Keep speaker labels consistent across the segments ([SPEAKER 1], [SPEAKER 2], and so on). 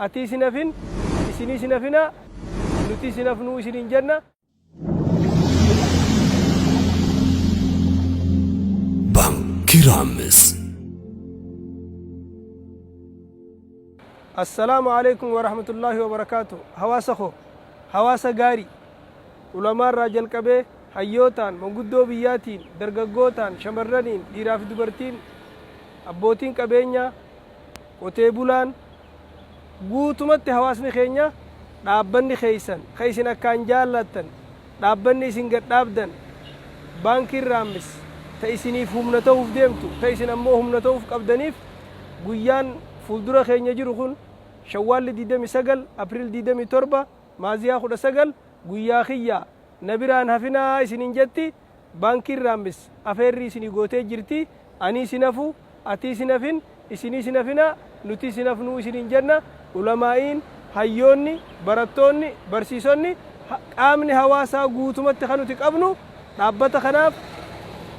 [SPEAKER 1] Atiis hin hafin, isiniis hin hafinaa, nutiis hin hafnuu isiniin jenna.
[SPEAKER 2] Baankii Raammis.
[SPEAKER 1] Assalaamu alaikum warahmatullaahi wabarakaatu. Hawaasa koo, hawaasa gaarii, ulamaa irraa jalqabee hayyootaan, manguddoo biyyaatiin, dargaggootaan, shamarraniin, dhiiraa fi dubartiin, abbootiin qabeenyaa, qotee bulaan, guutumatti hawaasni keenya dhaabbanni keessan ka isin akkaan jaallattan, dhaabbanni isin gad dhaabdan, Baankiin Raammis ta isiniif humna tahuuf deemtu, ta isin ammoo humna tahuuf qabdaniif guyyaan fuuldura keenya jiru kun Shawwaalli 29, April 27, Maaziyaa 19 guyyaa kiyya na biraa hin hafinaa isiniin jetti. Baankiin Raammis afeerrii isinii gootee jirti. Aniis hin hafu, atiis hin hafin, isiniis hin hafinaa, nutiis hin hafnuu isiniin jenna. Ulamaa'iin, hayyoonni, barattoonni, barsiisonni, qaamni hawaasaa guutumatti kan nuti qabnu dhaabbata kanaaf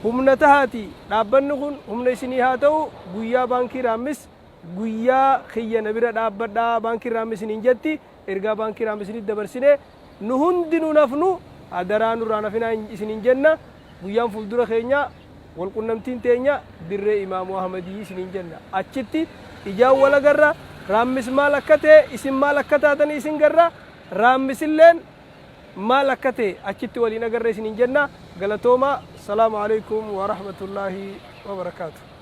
[SPEAKER 1] humna tahaatii dhaabbanni kun humna isinii haa ta'u guyyaa Baankii Raammis guyyaa kiyya na bira dhaabbadhaa Baankiin Raammis isiniin jetti. Ergaa Baankii Raammis isinitti dabarsine nu hundinuu hin hafnu adaraa nurraa hin hafinaa isiniin jenna. Guyyaan fuuldura keenya wal qunnamtiin teenya dirree Imaamu Ahmadii isiniin jenna. Achitti ijaan wal agarra. Raammis maal akka ta'e isin maal akka taatanii isin garra. Raammisilleen maal akka ta'e achitti waliin agarra isiniin jenna. Galatoomaa. Salaamu alaikum wa rahmatullaahi wa barakaatu.